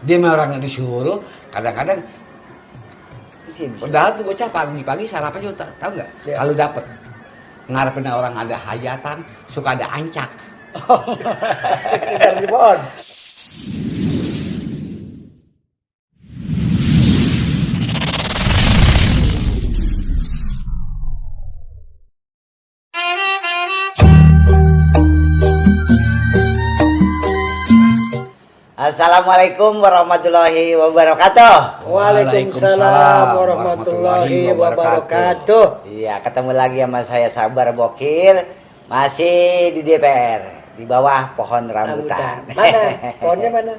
Dia memang orang yang disuruh, kadang-kadang padahal tuh bocah pagi-pagi sarapannya tahu nggak? Ya. Kalau dapet ngarepin orang ada hajatan, suka ada ancak. Kita di pohon. Assalamualaikum warahmatullahi wabarakatuh. Waalaikumsalam warahmatullahi wabarakatuh. Iya, ketemu lagi sama saya Sabar Bokir, masih di DPR, di bawah pohon rambutan. Mana? Pohonnya mana?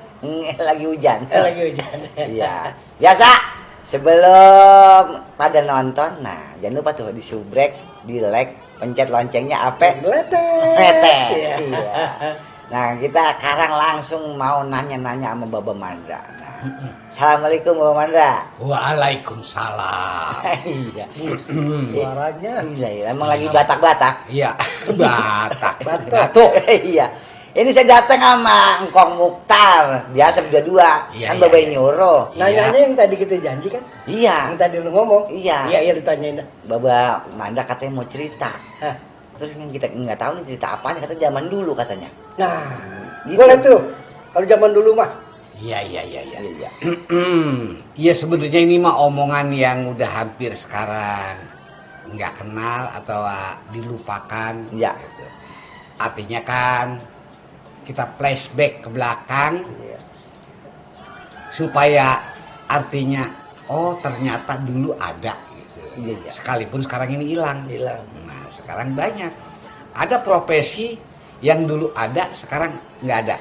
Lagi hujan. Lagi hujan. Iya. Biasa sebelum pada nonton, nah jangan lupa tuh di subrek, di like, pencet loncengnya ape. Letet. Iya. Nah, kita sekarang langsung mau nanya-nanya sama Baba Mandra. Nah, Assalamualaikum Baba Mandra. Waalaikumsalam. Iya. Suaranya. Iya, emang lagi batak-batak. Iya, batak. Batuk. Iya. Ini saya datang sama Engkong Mukhtar, biasa berdua. Iya, Kan iya, Baba iya. nyuruh. Nanyanya yang tadi kita janji kan? Iya. Yang tadi lu ngomong. Iya. Iya ditanyain. Baba Mandra katanya mau cerita. Hah. Terus yang kita nggak tahu nih cerita apanya, katanya zaman dulu katanya. Nah, Gitu. boleh tuh. Kalau zaman dulu mah. Iya. Iya. Iya sebenarnya ini mah omongan yang udah hampir sekarang nggak kenal atau dilupakan. Iya. Artinya kan kita flashback ke belakang Iya. supaya artinya oh ternyata dulu ada gitu. Iya. Sekalipun sekarang ini hilang. Hilang. Nah sekarang banyak. Ada profesi yang dulu ada sekarang nggak ada.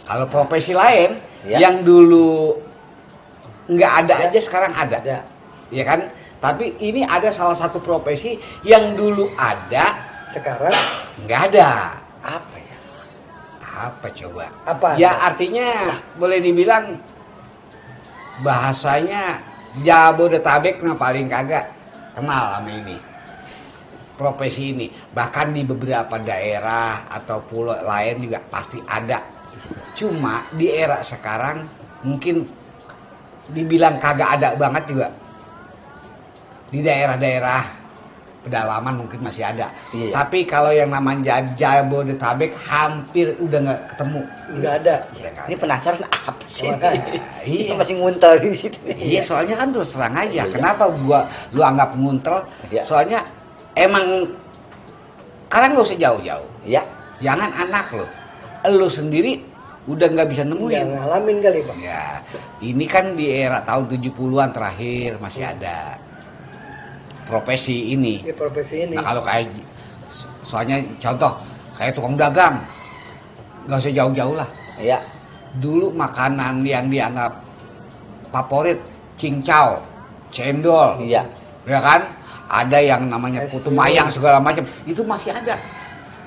Kalau profesi lain Ya. yang dulu nggak ada aja sekarang ada. Ada. Ya kan? Tapi ini ada salah satu profesi yang dulu ada Sekarang nggak ada. Apa ya? Apa coba? Apa? Ya artinya boleh dibilang bahasanya Jabodetabek nah paling kagak kenal sama ini profesi ini. Bahkan di beberapa daerah atau pulau lain juga pasti ada. Cuma di era sekarang mungkin dibilang kagak ada banget juga. Di daerah-daerah pedalaman mungkin masih ada. Iya. Tapi kalau yang namanya Jabodetabek hampir udah nggak ketemu. nggak ada. Udah nggak Ini ada. penasaran apa sih? Iya. Ini masih nguntel di situ. Iya, soalnya kan terus terang aja. Iya. Kenapa lu anggap nguntel? Iya. Soalnya emang kalian nggak usah jauh-jauh. Iya. Jangan anak lu sendiri udah nggak bisa Udah nemuin. ngalamin kali Bang. Ya, ini kan di era tahun 70-an terakhir masih ada profesi ini. Di profesi ini. Nah kalau kayak soalnya contoh kayak tukang dagang nggak usah jauh-jauh lah. Iya. Dulu makanan yang dianggap favorit cincau, cendol, Iya. ya kan? Ada yang namanya Es putu dulu. mayang segala macam, itu masih ada.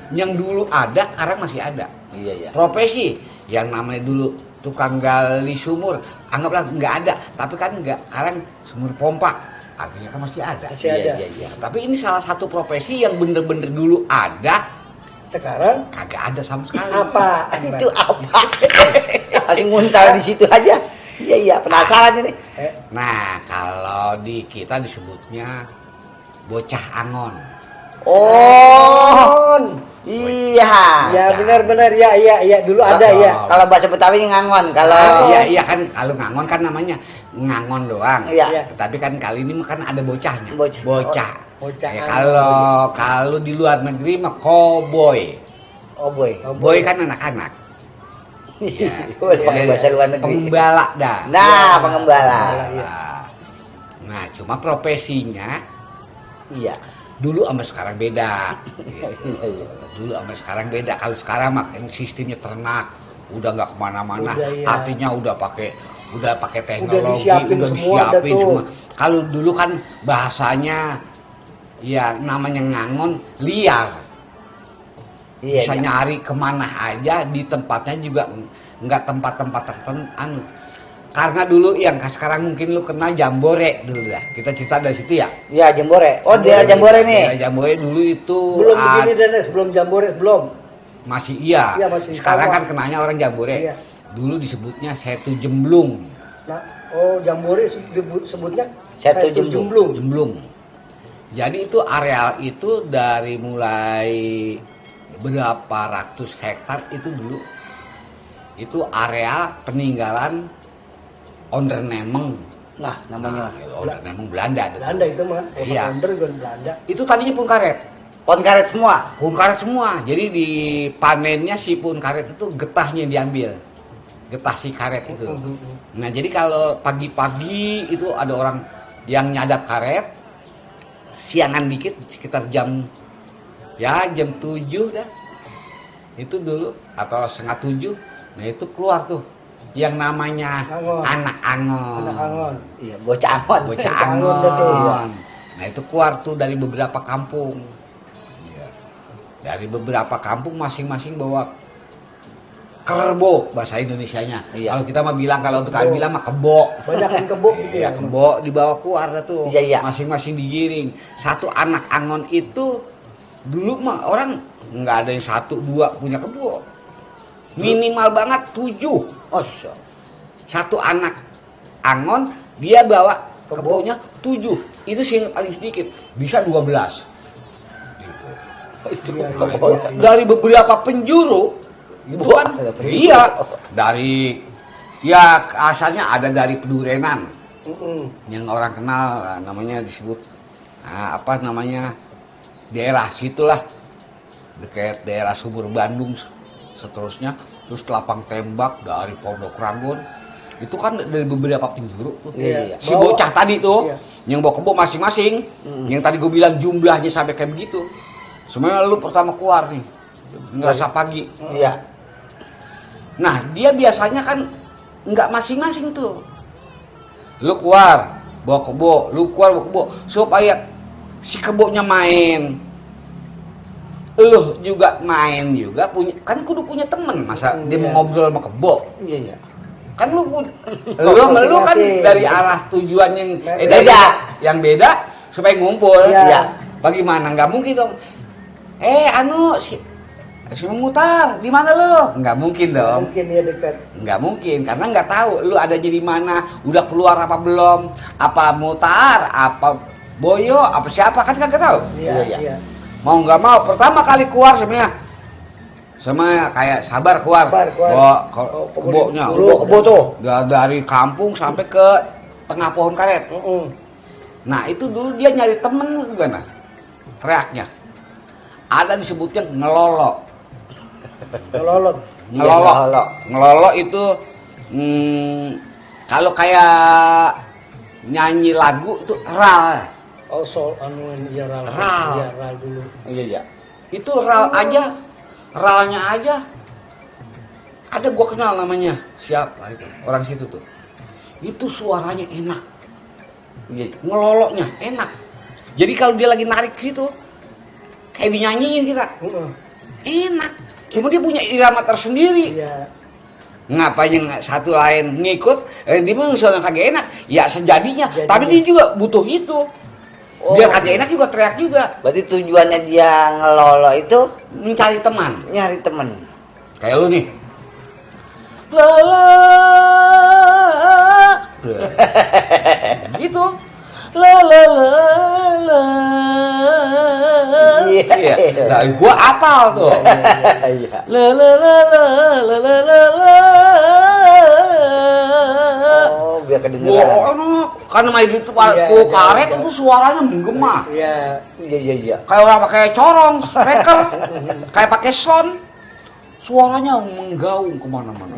Yang dulu ada, sekarang masih ada. Iya. Profesi yang namanya dulu tukang gali sumur, anggaplah nggak ada, tapi kan nggak, sekarang sumur pompa, artinya kan masih ada. Masih ada. Iya. Tapi ini salah satu profesi yang bener-bener dulu ada, Sekarang kagak ada sama sekali. apa? Itu apa? Masih nguntal di situ aja. Iya, penasaran ini. Nah, kalau di kita disebutnya bocah angon. Oh. Iya. Ya benar-benar ya dulu ada Oh. ya. Kalau bahasa Betawi ngangon, kalau Iya kan kalau ngangon kan namanya ngangon doang. Iya. Tapi kan kali ini kan ada bocahnya. Bocah. Bocah. Bocah Ya, angon. kalau di luar negeri mah cowboy. oh boy. Boy kan anak-anak. Iya. Boleh pakai bahasa luar negeri. Pengembala dah. Nah, pengembala. Iya. Nah, cuma profesinya Iya. dulu sama sekarang beda. Iya. Dulu sama sekarang beda. Kalau sekarang makin sistemnya ternak, udah nggak kemana-mana. Udah, iya. Artinya udah pakai teknologi, disiapin semua, ada tuh. semua. Kalau dulu kan bahasanya ya namanya ngangon liar. Iya. Bisa nyari kemana aja di tempatnya juga nggak tempat-tempat tertentu. Karena dulu yang sekarang mungkin lu kenal Jambore dulu dah. Kita cerita dari situ ya. Iya, Jambore. Oh, daerah Jambore nih. Daerah Jambore dulu itu Belum begini dan sebelum Jambore belum. masih iya. Iya, masih Sekarang sama. kan kenalnya orang Jambore. Iya. dulu disebutnya Setu Jemblung. Nah, oh Jambore sebutnya Setu Setu Jemblung. Jemblung. Jadi itu areal itu dari mulai berapa ratus hektar itu dulu itu area peninggalan Ondernemeng. Nah, namanya Ondernemeng Belanda. Belanda itu mah. Iya. Onder kan Belanda. Itu tadinya pun karet. pohon karet semua. Pun karet semua. Jadi di panennya si pun karet itu getahnya diambil. Getah si karet itu. Nah, jadi kalau pagi-pagi itu ada orang yang nyadap karet, siangan dikit sekitar jam 7 dah. Itu dulu atau setengah 7. Nah, itu keluar tuh yang namanya Angon. anak angon. Anak Angon. Iya, bocah Angon. Bocah Angon dah tuh, iya. angon. Nah, itu keluar tuh dari beberapa kampung. Iya. Dari beberapa kampung masing-masing bawa kerbo bahasa Indonesianya. Iya. Kalau kita mah bilang, kalau Betawi bilang mah kebo. Banyak kan kebo gitu Iya, ya. kebo dibawa keluar dah tuh. Iya, iya. Masing-masing digiring. Satu anak angon itu dulu mah orang nggak ada yang 1-2 punya kebo. Minimal banget 7. Oh, so. Satu anak angon dia bawa Kebo. kebonya 7. Itu sih yang paling sedikit, bisa 12. Gitu. Itu Iya, iya, kebo. iya. Dari beberapa penjuru itu Wah, kan ada penjuru. iya, dari ya asalnya ada dari Pedurenan yang orang kenal, namanya disebut apa namanya, daerah situlah dekat daerah Sumur Bandung, seterusnya terus Telapang Tembak dari Pondok Rangon. Itu kan dari beberapa penjuru tuh. Iya. Si bocah tadi tuh Iya. yang bawa kebo masing-masing, yang tadi gue bilang jumlahnya sampai kayak begitu. Semuanya lu pertama keluar nih, ngerasa pagi. Iya. Nah, dia biasanya kan nggak masing-masing tuh. Lu keluar bawa kebo, lu keluar bawa kebo, supaya si kebonya main. Lu juga main juga, punya kan kudu punya temen, masa dia mau ngobrol sama kebo. Iya, iya. Kan lu lu kan Masing-masing. dari arah tujuan yang Beda. dari yang beda supaya ngumpul. Iya. Bagaimana? Nggak mungkin dong. Si Mutar, di mana lu? Nggak mungkin dong. Mungkin ya dekat. Nggak mungkin, karena nggak tahu lu ada di mana, udah keluar apa belum, apa Mutar, apa Boyo, apa siapa, kan nggak tahu. Iya, Iya, iya. Mau nggak mau, pertama kali keluar semuanya, sama kayak sabar keluar, Sabar, keluar. bawa Oh, kebonya, dulu kebo tuh. dari kampung sampai ke tengah pohon karet. Nah, itu dulu dia nyari temen gimana? Teriaknya. Ada disebutnya ngelolo. Ngelolot. Ngelolo. ngelolo. Ngelolo itu kalau kayak nyanyi lagu itu ral. Oh, sol anu ya ral. Ral. Iya, ral dulu. Iya, iya. Itu ral aja. Ralnya aja. Ada gua kenal namanya. Siapa itu? Orang situ tuh. Itu suaranya enak. Iya. Ngelolonya enak. Jadi kalau dia lagi narik situ kayak dinyanyiin kita. Enak. Cuma dia punya irama tersendiri. Iya. Ngapain yang satu lain ngikut, dia mah suara kagak enak, ya sejadinya. Jadinya. Tapi dia juga butuh itu. Oh. Dia kagak enak juga teriak juga, Berarti tujuannya dia ngelolo itu mencari teman. nyari temen. Kayak lu nih. Lala. Gitu. La la la la. Iya. Nah, gua apal tuh. Iya. La la la la la la la la. Oh, biar Wah, kedengeran. enak. Karena main itu Iya, karet iya. itu suaranya menggema. Iya. Iya, iya, iya. Kayak orang pakai corong, speaker, kayak pakai sound. Suaranya menggaung kemana-mana.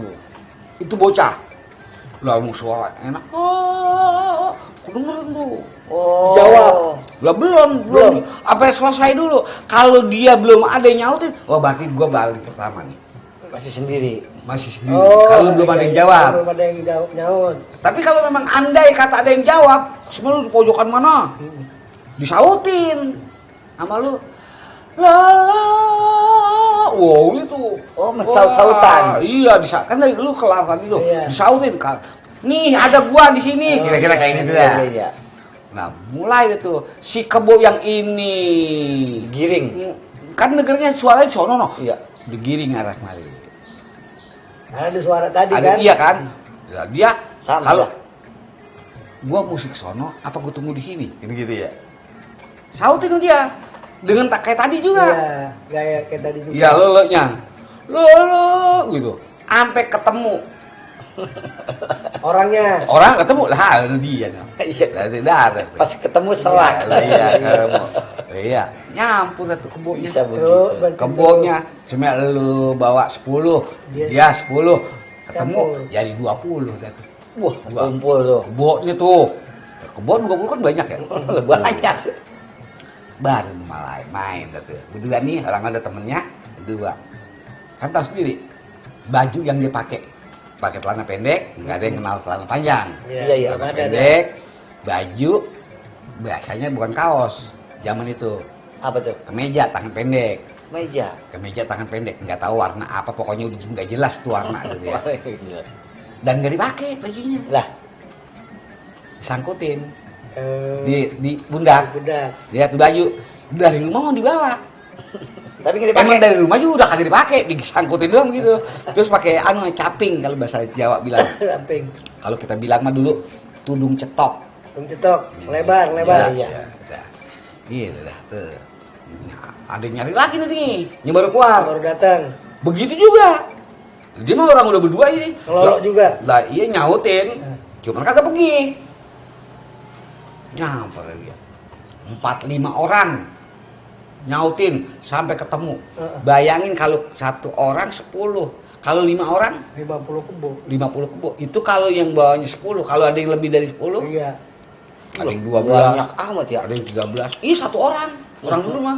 Itu bocah. Lah mau suara enak. Kedengeran tuh. Oh. Jawab. Lah belum. Apa selesai dulu. Kalau dia belum ada yang nyautin, oh berarti gua balik pertama nih. Masih sendiri. Masih sendiri. Kalau belum ada yang jawab. Belum ada yang jawab nyaut. Tapi kalau memang andai kata ada yang jawab, semua lu di pojokan mana? Disautin sama lu. Lala. Wow itu. Oh, mensaut-sautan. Wah, iya, kan dari lu kelar tadi tuh. Iya. Disautin kan. Nih ada gua di sini. Kira-kira kayak gitu Iya, ya. iya, iya. Nah, mulai deh tuh si kebo yang ini. Giring. Kan dengernya suaranya sono no. Iya. Digiring arah kemari. Ada suara tadi ada kan? iya kan. Nah, dia Sama kalau dah. gua musik sono apa gua tunggu di sini gitu ya. Sautin dia dengan tak kayak tadi juga. Iya, gaya kayak tadi juga. Iya lolonya. Lolo gitu. Sampai ketemu. Orangnya. Orang ketemu lah ada dia. Iya. Lah tidak ada. Pas ketemu serak. Iya kamu. Iya, nyampur atuh kebunnya. Bisa Tuh, begitu. berarti Kebunnya cuma lu bawa 10, dia 10. Ketemu Campur. jadi 20 dah tuh. Wah, Dua. kumpul tuh. Kebunnya tuh. Kebun 20 kan banyak ya. Banyak. Baru malah main dah tuh. Berdua nih orang ada temennya, berdua. Kan tahu sendiri baju yang dia pakai celana pendek, nggak ada yang kenal celana panjang. Iya, iya. Celana Ada. pendek, baju biasanya bukan kaos zaman itu, Apa tuh? kemeja tangan pendek, Meja. kemeja tangan pendek, nggak tahu warna apa, pokoknya udah nggak jelas tuh warna gitu ya. Jelas. Dan nggak dipakai bajunya, Lah, disangkutin di di pundak, budak. dia tuh baju dari rumah mau dibawa. tapi nggak dipakai. Emang dari rumah juga udah kagak dipakai, disangkutin doang gitu. Terus pakai caping kalau bahasa Jawa bilang. Samping. Kalau kita bilang mah dulu tudung cetok. Cetok, lebar, lebar. Iya. Ya, udah. Gitu dah tuh. Nah, ada yang nyari lagi nih, yang baru keluar. Baru datang. Begitu juga. Dia mah orang udah berdua ini. Ngelolok juga. Lah iya nyautin. Cuman kagak pergi. Nyamper dia. 4-5 orang nyautin sampai ketemu. Bayangin kalau 1 orang 10. Kalau 5 orang 50 kebo. 50 kebo. Itu kalau yang bawahnya 10. Kalau ada yang lebih dari 10, Iya. ada yang Banyak 12, amat ya. ada yang 13. Ih, 1 orang. Orang dulu mah.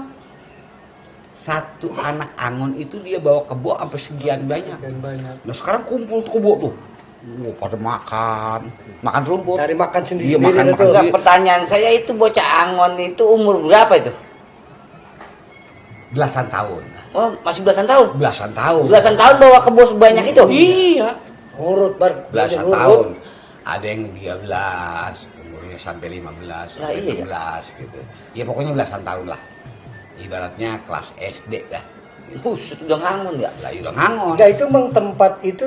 1 anak angon itu dia bawa kebo sampai sekian banyak. Dan banyak. Nah, sekarang kumpul tuh kebo tuh. Pada makan rumput. Cari makan Iya, sendiri-sendiri makan- itu. makan. Enggak, pertanyaan saya itu bocah Angon itu umur berapa itu? Belasan tahun. Oh, masih belasan tahun. Belasan tahun. Belasan tahun bawa kebo sebanyak itu. Iya. Urut, Bar. Belasan Urut. tahun. Ada yang 13, umurnya sampai 15, Lah, sampai iya ya. 16 gitu. Ya pokoknya belasan tahun lah. Ibaratnya kelas SD dah. Sudah ngangun ya? Lah udah ngangon. Enggak, itu memang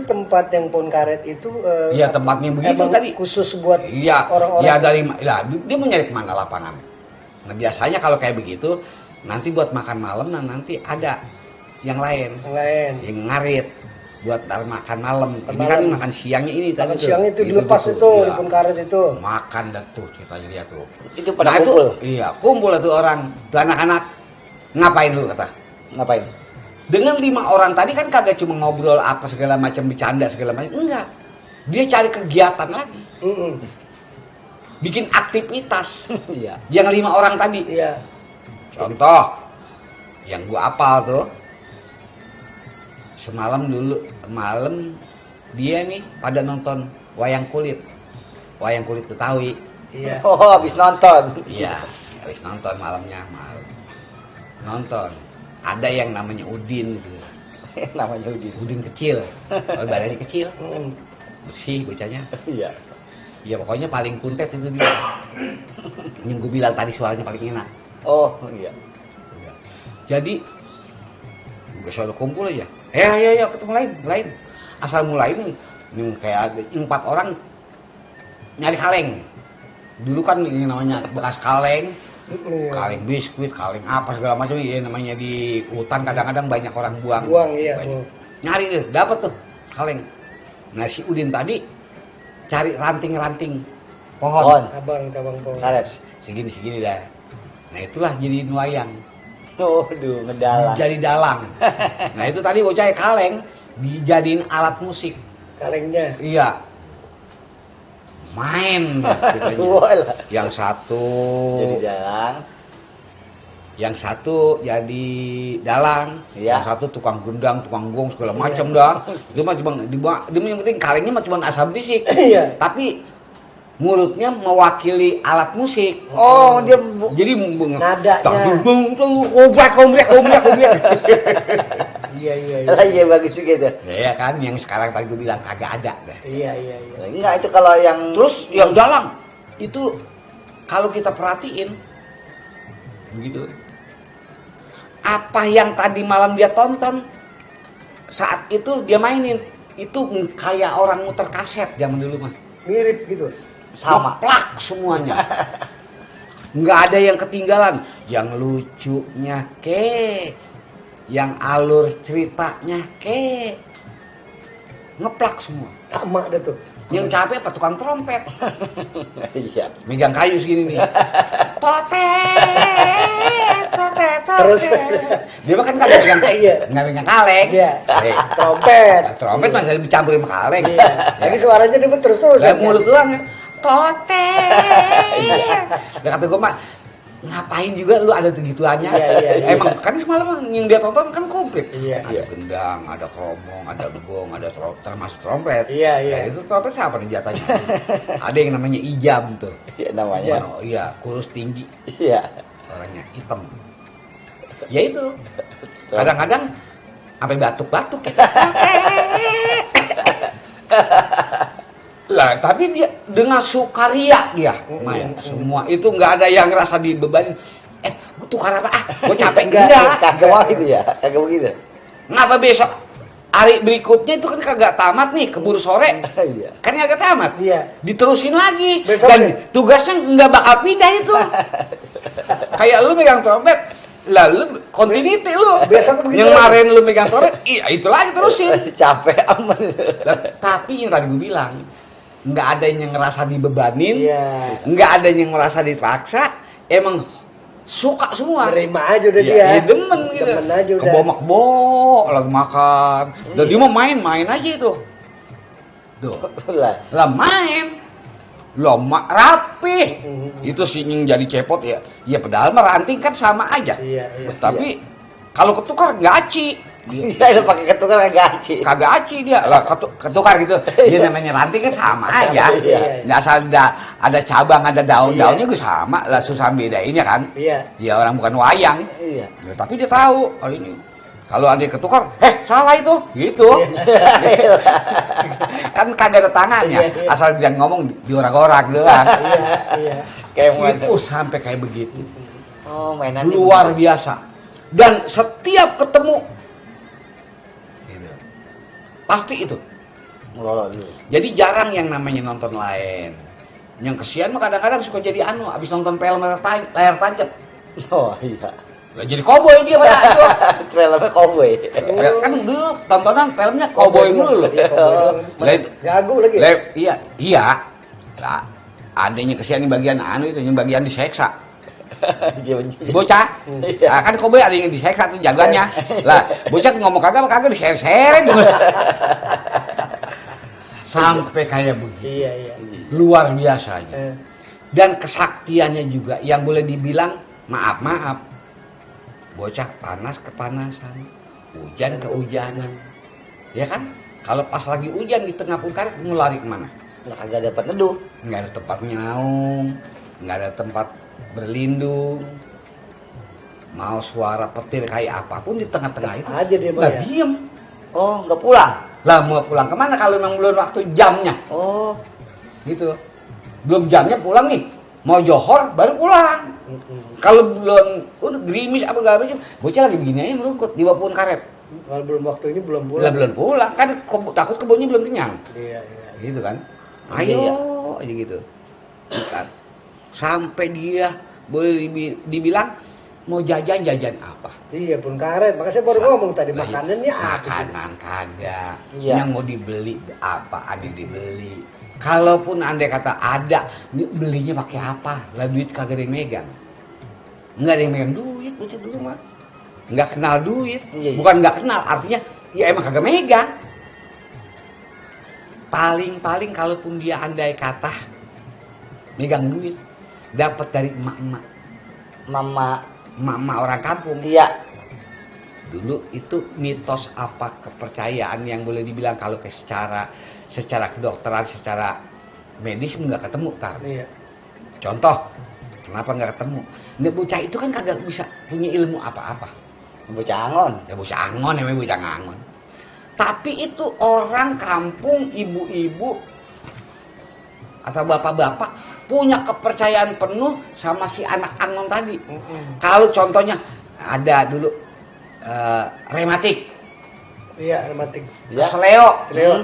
tempat yang pohon karet itu Iya, tempatnya begitu emang tadi. khusus buat Iya, orang-orang. ya dari lah dia mau nyari kemana lapangan. Nah biasanya kalau kayak begitu nanti buat makan malam, nah nanti ada yang lain yang lain. yang ngarit buat ntar makan malam. Makan Ini kan malam. makan siangnya ini Makan tadi tuh. siang itu dilepas tuh, itu iya. di pohon karet itu. Makan dah tuh kita lihat tuh. Itu pada Nah, kumpul. Iya, kumpul tuh orang, tuh anak-anak ngapain dulu kata. Ngapain? Dengan 5 orang tadi kan kagak cuma ngobrol apa segala macam, bercanda segala macam, enggak. Dia cari kegiatan lagi, Mm-mm. bikin aktivitas. Iya. Yang 5 orang tadi. Iya. Contoh, yang gua apal tuh, semalam dulu, malam dia nih pada nonton wayang kulit Betawi. Iya. Oh, habis nonton. Iya, habis nonton malamnya, nonton. Ada yang namanya Udin gitu. Namanya Udin. Udin kecil, badannya kecil, Mm-mm. bersih bocahnya. Iya. Ya pokoknya paling kuntet itu dia. Yang gue bilang tadi suaranya paling enak. Oh, iya. Jadi gue selalu kumpul aja. Ya ketemu lain. Asal mulai nih, kayak ada 4 orang nyari kaleng. Dulu kan ini namanya bekas kaleng, Iya. kaleng biskuit, kaleng apa segala macam. Ya namanya di hutan kadang-kadang banyak orang buang. Buang, iya. Banyak. Nyari deh, dapat tuh kaleng. Nah si Udin tadi cari ranting-ranting pohon. Pohon. Abang pohon. Karet. Segini dah. Nah itulah jadi wayang. Waduh, ngedalang. Jadi dalang. Nah itu tadi bocah kaleng dijadiin alat musik. Kalengnya. Iya. Main dah ceritanya. Walah. Yang satu Jadi dalang, Iya. yang satu tukang gendang, tukang gong segala macam dah. Dia mah cuma dia yang penting kalengnya mah cuma asal bisik. Iya. Tapi mulutnya mewakili alat musik. Oh, dia Jadi Nadanya. komplek. Iya. lah iya bagus juga itu. Ya kan yang sekarang tadi gue bilang kagak ada dah. Iya. Enggak, itu kalau yang Terus yang dalang itu kalau kita perhatiin begitu. Apa yang tadi malam dia tonton saat itu dia mainin itu kayak orang muter kaset zaman dulu mah. Mirip gitu. Sama. Plak semuanya. Nggak ada yang ketinggalan. Yang lucunya yang alur ceritanya ngeplak semua. Sama dah tuh. Yang capek apa tukang trompet. Iya. Megang kayu segini nih. Totet. Terus. Dia mah kan kagak megang, Iya. nggak megang kaleng. Iya. Eh, Trompet. trompet masih dicampur sama kaleng. Iya. Lagi suaranya dia terus-terus. Kayak mulut doang ya. Totet. Nah, kata gue mah, ngapain juga lu ada segituannya? Iya. Emang kan semalam yang dia tonton kan komplit. Iya. Ada gendang, ada kromong, ada gong, ada termasuk trompet. Iya. Ya, itu trompet siapa nih jatahnya? Ada yang namanya ijam tuh. Iya namanya. Oh, iya, kurus tinggi, Iya. orangnya hitam. Ya itu. Kadang-kadang sampai batuk-batuk ya. Lah, tapi dia dengan sukaria dia main semua itu, nggak ada yang ngerasa dibebani. Gue tukar apa? Gue capek enggak? Kagak mau gitu ya, kagak begitu. Ngapa besok hari berikutnya itu kan kagak tamat nih, keburu sore. Iya. Kan kagak tamat. Iya. Diterusin lagi. Besok Dan nih. tugasnya nggak bakal pindah itu. Kayak lu megang trompet, lah lu continuity lu. Besok begitu Yang lagi. kemarin lu megang trompet, iya itu lagi terusin. Capek aman. Lah, tapi yang tadi gue bilang, nggak ada yang ngerasa dibebanin, Iya. nggak ada yang merasa dipaksa, emang suka semua. Terima aja udah Ya, dia. ya demen gitu. Demen aja udah. Kebo lagi makan. Dan dia mau main aja itu. Tuh. Lah. Lah main. Lah rapi. Mhm. Itu sih yang jadi cepot ya. Ya padahal meranting kan sama aja. Iya. Tapi kalau ketukar nggak aci. Dia Iya, lu pakai ketukar kagak aci. kagak aci dia lah, ketukar gitu. Dia namanya ranting kan sama aja. Iya. Nggak asal ada cabang, ada daun-daunnya gue sama lah, susah bedainnya kan. Iya. Ya orang bukan wayang. Iya. Ya, tapi dia tahu kalau ini, kalau ada yang ketukar, salah itu gitu. Kan kagak ada tangannya, Iya. asal dia ngomong diorak-orak doang. Iya. Kayak mau Itu sampai kayak begitu, Oh, mainan luar biasa. Dan setiap ketemu gitu, pasti itu. ngelolok dulu. Jadi jarang yang namanya nonton lain. Yang kesian mah kadang-kadang suka jadi abis nonton film layar tancap. Oh, iya. Lah jadi koboi dia pada itu. Filmnya cowboy. Kan dulu tontonan filmnya koboi mulu. Iya, cowboy. Lah itu, Jago lagi. iya. Lah adanya kesian di bagian itu, yang bagian diseksa. Dia Bocah. Iya. Nah, kan koboi ada yang diseksa tuh jagoannya. Lah bocah ngomong kagak diseret-seret. Sampai kayak begitu. Iya. Luar biasanya. Eh, Dan kesaktiannya juga yang boleh dibilang maaf bocah panas kepanasan, hujan kehujanan, ya kan? Kalau pas lagi hujan di tengah pun karet mau lari kemana? Lah kagak dapat neduh. Nggak ada tempat nyaung, nggak ada tempat berlindung. Mau suara petir kayak apapun di tengah-tengah itu aja dia mah nggak ya. diem. Oh, nggak pulang. Lah mau pulang kemana kalau memang belum waktu jamnya? Oh, Gitu. Belum jamnya pulang nih. Mau johor baru pulang. Kalau belum udah gerimis apa enggak macam, bocah lagi begini aja merungkut di bawah pohon karet. Kalau belum waktunya belum Lah pulang. belum pulang kan takut kebunnya belum kenyang. Iya. Gitu kan. Iya. Ayo aja gitu. Bukan. Sampai dia boleh dibilang mau jajan apa? Iya pun karet. Makanya saya baru ngomong tadi Lah, iya. makanannya apa? Makanan kagak. Iya. Yang mau dibeli apa ada dibeli. Kalaupun andai kata ada, belinya pakai apa? Lah duit kagak ada yang megang. Nggak ada yang megang duit, bocah dulu mah. Nggak kenal duit. Iya. Bukan nggak kenal, artinya ya emang kagak megang. Paling kalaupun dia andai kata megang duit, dapat dari emak-emak. mama. Orang kampung. Iya. Dulu itu mitos apa kepercayaan yang boleh dibilang kalau ke secara kedokteran, secara medis nggak ketemu tar. Iya. Contoh, kenapa nggak ketemu? Nggak, bocah itu kan kagak bisa punya ilmu apa-apa. Bocah angon. Ya bocah angon, namanya bocah angon. Tapi itu orang kampung, ibu-ibu atau bapak-bapak punya kepercayaan penuh sama si anak angon tadi. Kalau contohnya ada dulu rematik. Iya, rematik. Ya. Kesleo, Kesleo.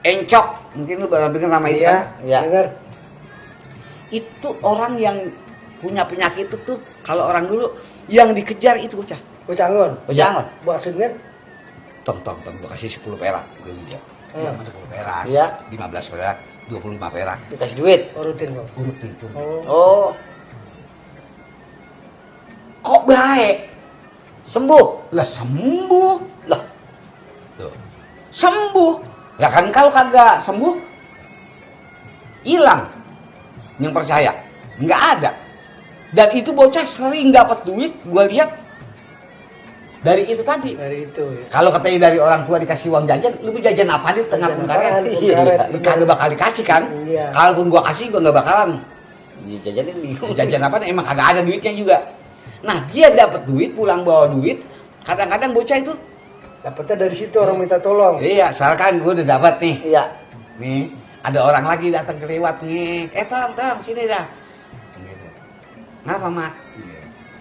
encok, mungkin lu baru dengar nama itu Iya, kan? Iya. dengar. Itu orang yang punya penyakit itu tuh kalau orang dulu yang dikejar itu bocah. Ucangon. Jangan. Maksudnya Tong, gua kasih 10 perak dulu dia. Dia Hmm. 10 perak, Iya. 15 perak, 25 perak. Dikasih duit. rutin kok. Urutin tuh. Oh. Oh, Kok baik? sembuh. Lah sembuh. Lah, Tuh. Sembuh. Lah kan kalau kagak sembuh hilang. Yang percaya nggak ada. Dan itu bocah sering dapat duit, gua lihat dari itu tadi. Dari itu ya. Kalau katanya dari orang tua dikasih uang jajan, lu mau jajan apa di tengah Jajan karet? apaan, Iya, karet, Lu bener. kagak bakal dikasih kan? Iya. Kalaupun gua kasih gua nggak bakalan. jajanin bingung. Jajan apa? Emang kagak ada duitnya juga. Nah dia dapat duit, pulang bawa duit. Kadang-kadang bocah itu, Dapatnya dari situ orang minta tolong. iya, sekarang gua udah dapat nih. Iya. Nih, ada orang lagi datang kelewat nih. Tong, sini dah. Gitu. Kenapa, Mak?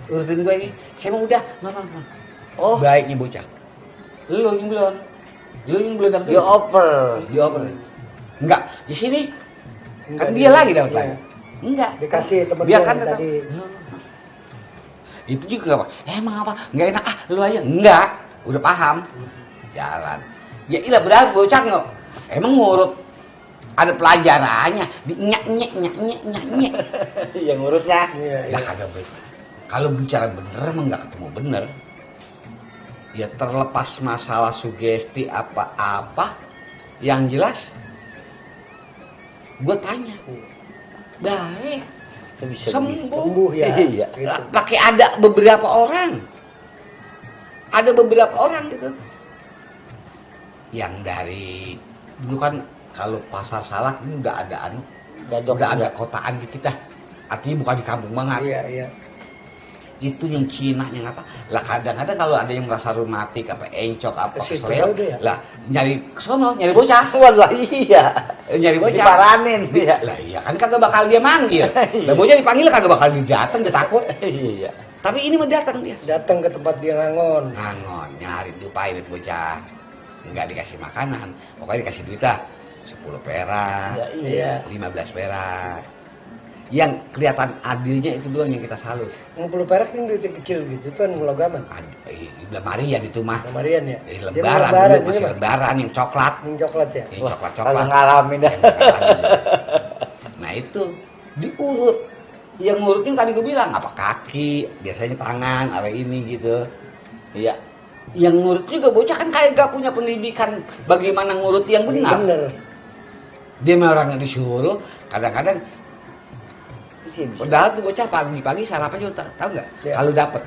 Urusin gue ini. Saya mau udah, Mama. Oh, Baik nih bocah. Lu yang belum. Lu yang belum dapat. you over. Dia apa? Enggak, di sini. Enggak, Kan dia lagi dapat iya. lagi. Enggak. Dikasih temen Biar gua kan yang tetap. tadi. Itu juga apa? Emang apa? Enggak enak lu aja. Enggak. Udah paham. Jalan. Ya ilah benar bocah nggak. Emang ngurut ada pelajarannya di nyek. Yang ngurutnya. Iya, iya. Lah kagak bener. Kalau bicara bener emang nggak ketemu bener. Ya terlepas masalah sugesti apa-apa, yang jelas gue tanya, baik, Itu bisa sembuh. Sembuh ya. Iya. Gitu. Lah, pakai ada beberapa orang, gitu, yang dari dulu kan kalau pasar Salak ini udah ada Gadok udah ada juga. kotaan di kita, artinya bukan di kampung banget. Iya, iya. Itu yang Cina yang apa lah, kadang-kadang kalau ada yang merasa reumatik apa encok apa Ke situ kesleo aja ya? lah nyari kesono, nyari bocah. Wallahi iya. Nyari bocah Diparanin. Iya. lah iya kan kagak bakal dia manggil Iya. lah bocah dipanggil kagak bakal dia datang, dia takut. Iya. Tapi ini mah datang dia Datang ke tempat dia ngangon. ngangon nyari diupain itu bocah, nggak dikasih makanan, pokoknya dikasih duit lah 10 perak, Ya, iya. 15 perak. Yang kelihatan adilnya itu doang yang kita salut. Yang 10 perak yang duitnya kecil gitu, itu kan logaman. Lemarian itu mah. Marian ya. Dia Lembaran lebaran, dulu masih ini mah. lembaran yang coklat. Yang coklat ya. Yang Kagak coklat-coklat. ngalamin dah. Nah itu diurut. Yang ngurutnya yang tadi gue bilang apa kaki, biasanya tangan, apa ini gitu. Iya. Yang ngurut juga bocah kan kayak gak punya pendidikan bagaimana ngurut yang benar. Bener. Dia mah orang yang disuruh, kadang-kadang Sih, bisa. padahal tuh bocah pagi-pagi sarapannya tahu nggak? Ya. Kalau dapet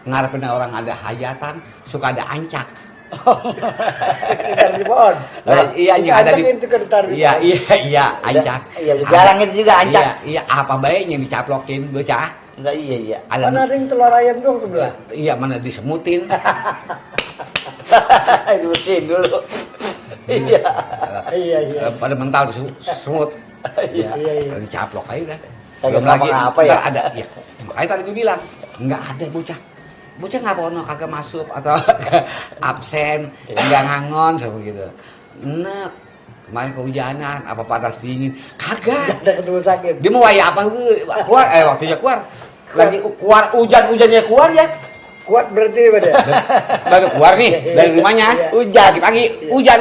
ngarepin orang ada hajatan, suka ada ancak. Ditaruh di pohon. Nah, iya yang ada di itu kan ditaruh di iya pohon. iya ancak. Iya, jarang itu juga ancak. Iya apa baiknya dicaplokin bocah. Enggak iya. Mana ada yang telur ayam dong sebelah. Iya mana disemutin. Dibersihin dulu. Iya. Iya, iya. Pada mental disemut. Iya. Iya. Dicaplok aja dah. Kagak Belum lagi apa-apa ya? ntar ada ya. Makanya tadi gue bilang nggak ada bocah. Bocah nggak ono kagak masuk atau absen, nggak ngangon seperti gitu. Enak. Kemarin kehujanan, apa panas dingin, kagak. Ada ketemu sakit. Dia mau waya apa keluar? Waktunya keluar. Lagi keluar hujannya keluar ya. Kuat berarti pada. Baru keluar nih dari rumahnya. Iya. Hujan pagi, hujan.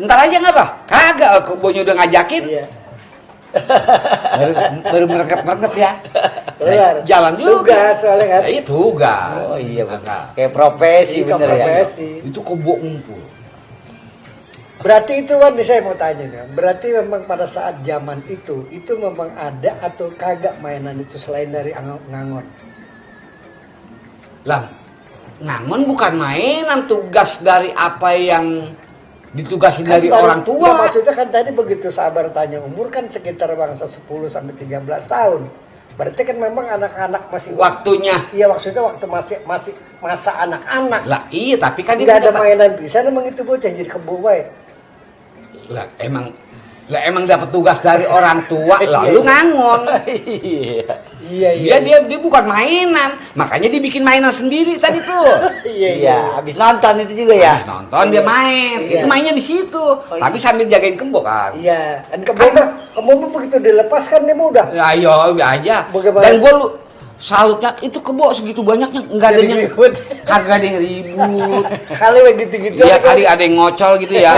Ntar aja nggak apa? Kagak, kebonya udah ngajakin. Iya. Baru merengket ya. Keluar. Jalan juga. Tugas soalnya kan. Iya tugas. Oh iya, Kagak. betul. Kayak profesi Iya, bener ya. profesi. Itu kebo ngumpul. Berarti itu kan saya mau tanya nih. Berarti memang pada saat zaman itu memang ada atau kagak mainan itu selain dari ngangon? Lah, ngangon bukan mainan, tugas dari apa yang ditugasin Kan dari baru- orang tua. Nah, maksudnya kan tadi begitu sabar tanya umur kan sekitar bangsa 10 sampai 13 tahun. Berarti kan memang anak-anak masih Waktunya. Iya maksudnya waktu masih masa anak-anak. Lah iya, tapi kan Tidak ada dapat- mainan bisa emang itu bocah jadi kebo wae. Lah emang dapat tugas dari orang tua, lalu ngangon. Iya. Iya. Dia bukan mainan, makanya dia bikin mainan sendiri tadi tuh. Iya, habis nonton itu juga ya. Habis nonton dia main, Iya. itu mainnya di situ. iya. Tapi sambil jagain kebo kan. Iya, dan kebo begitu dilepaskan dia mah udah. Ya ayo aja. Bagaimana? Dan gue salutnya itu kebo segitu banyaknya nggak ada Jadi yang ribut. kagak ada yang ribut. Kali begitu-gitu. Iya kali ada yang ngocol gitu ya.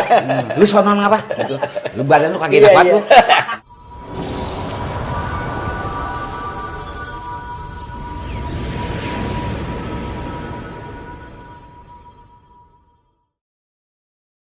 Lu sonon apa? Gitu. Lu badan lu kaget Iya, apa iya. tuh?